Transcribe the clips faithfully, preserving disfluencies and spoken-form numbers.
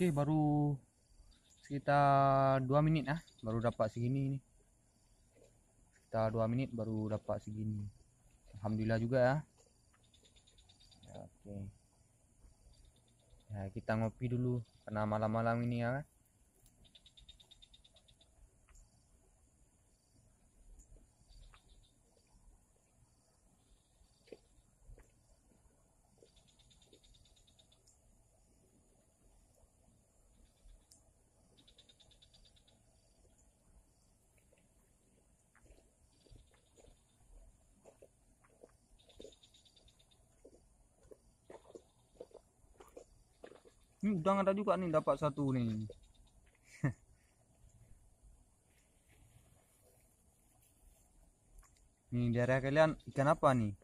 Oke, baru sekitar dua menit ah, baru dapat segini ni. Sekitar dua menit baru dapat segini. Alhamdulillah juga ya. Ya, oke. Ya, kita ngopi dulu karena malam-malam ini ya kan. Ni udang ada juga ni, dapat satu ni. Ni daerah kalian ikan apa ni?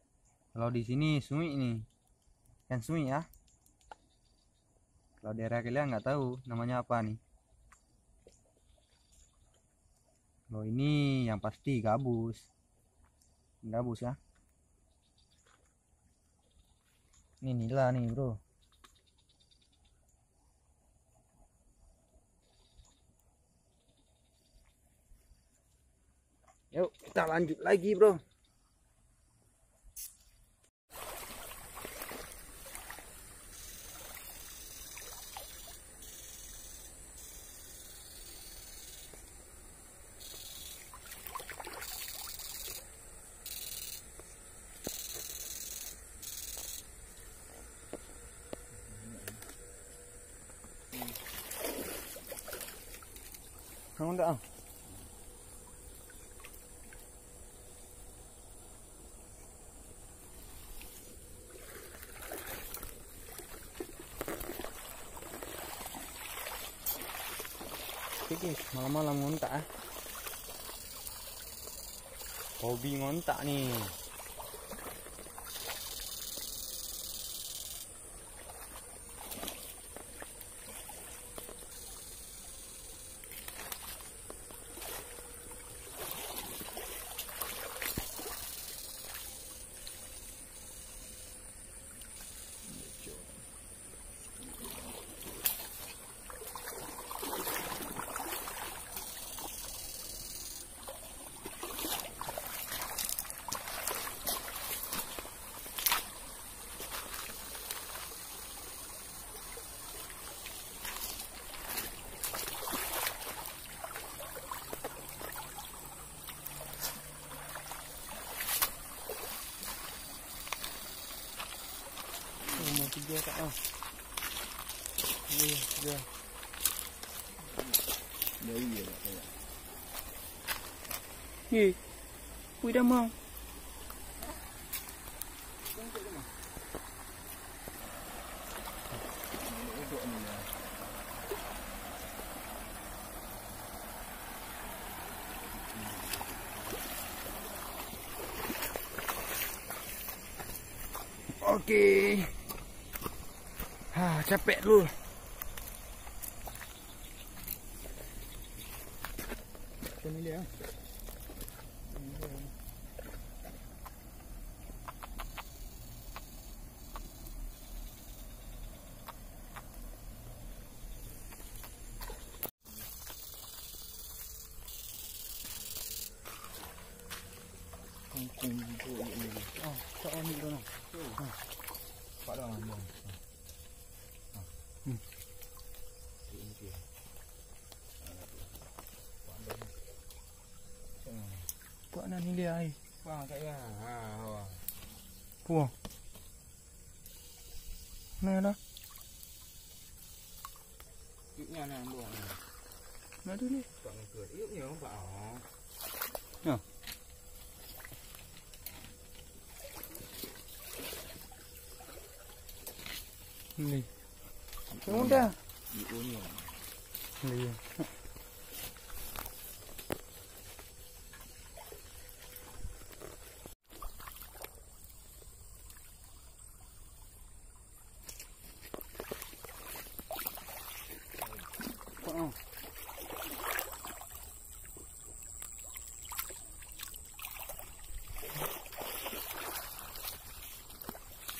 Kalau di sini suik ni. Ikan suik ya. Kalau daerah kalian nggak tahu namanya apa ni. Kalau ini yang pasti gabus. Gabus ya. Ini nila ni, bro. Yuk, kita lanjut lagi, bro. Hang dak ah. Oke, guys, malam-malam ngontak, eh. Hobi ngontak ni. Nomor tiga tak ah. Iya, tiga. Dari ya tak payah. Ye. Pui dah mau. Oke. Ha, capek dulu. Sini dia. Kangkung bubuk ni. Ah, tak ada ni dah. Ah. Pak dah ngambang. Ah. Hmm. Pak dah ni dia ai. Wah, kat ya. Ha, wah. Puah. Nah, dah. Yuk, nyan, nyan, buah, nyan. Nah, tu ni. Tak ngikut. Yuk, nyan, nampak, oh. Nah. Ni. Yang muda. Yuk, nyan. Ni.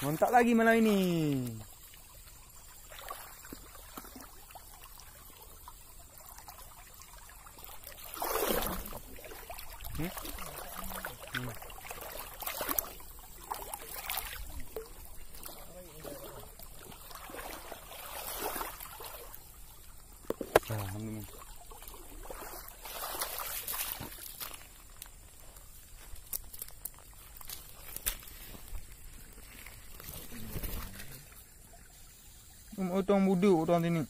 Mantap lagi malam ini. Hmm? Hmm. Ah, alhamdulillah. Utang buduk utang sini.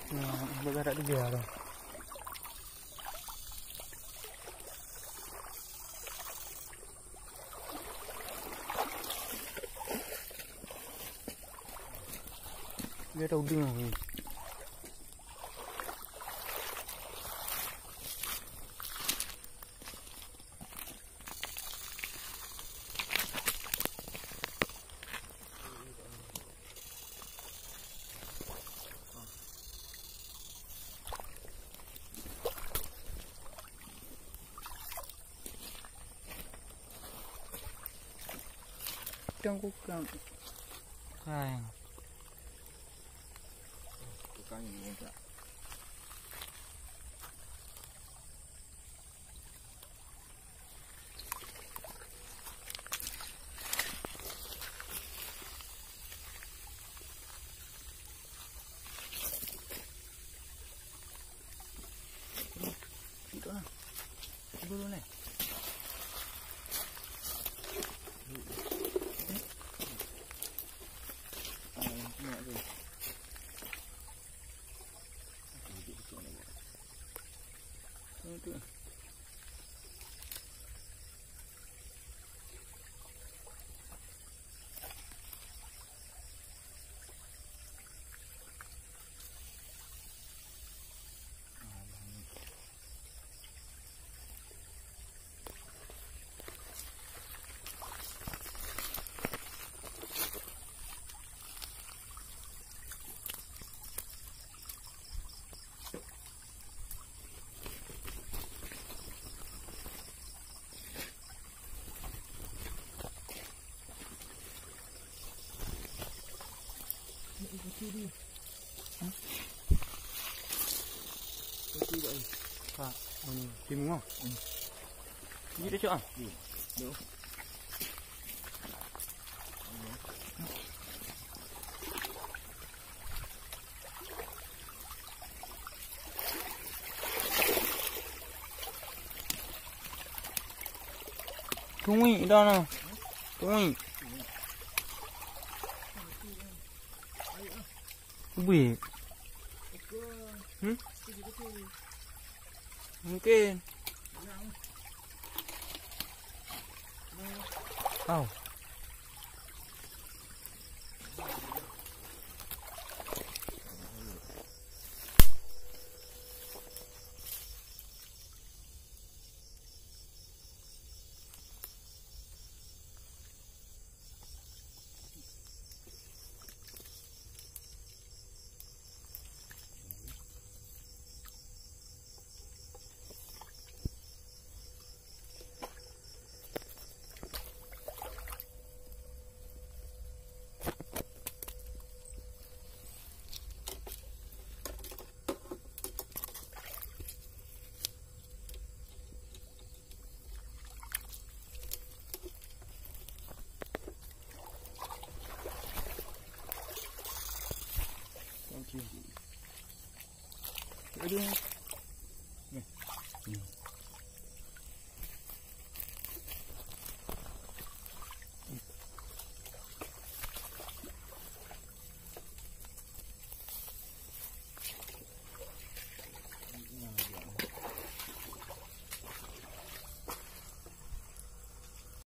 Nah, bagarak tiga tu. Dia tahu dengar ni. Tang kukang. Hai. Kukang ini tak. Timun ah. Ni dah cok ah. Tungui dah na. Tungui. Ubit. Hmm? Mungkin. Au. Thank you. Aduh. Nih. Hmm.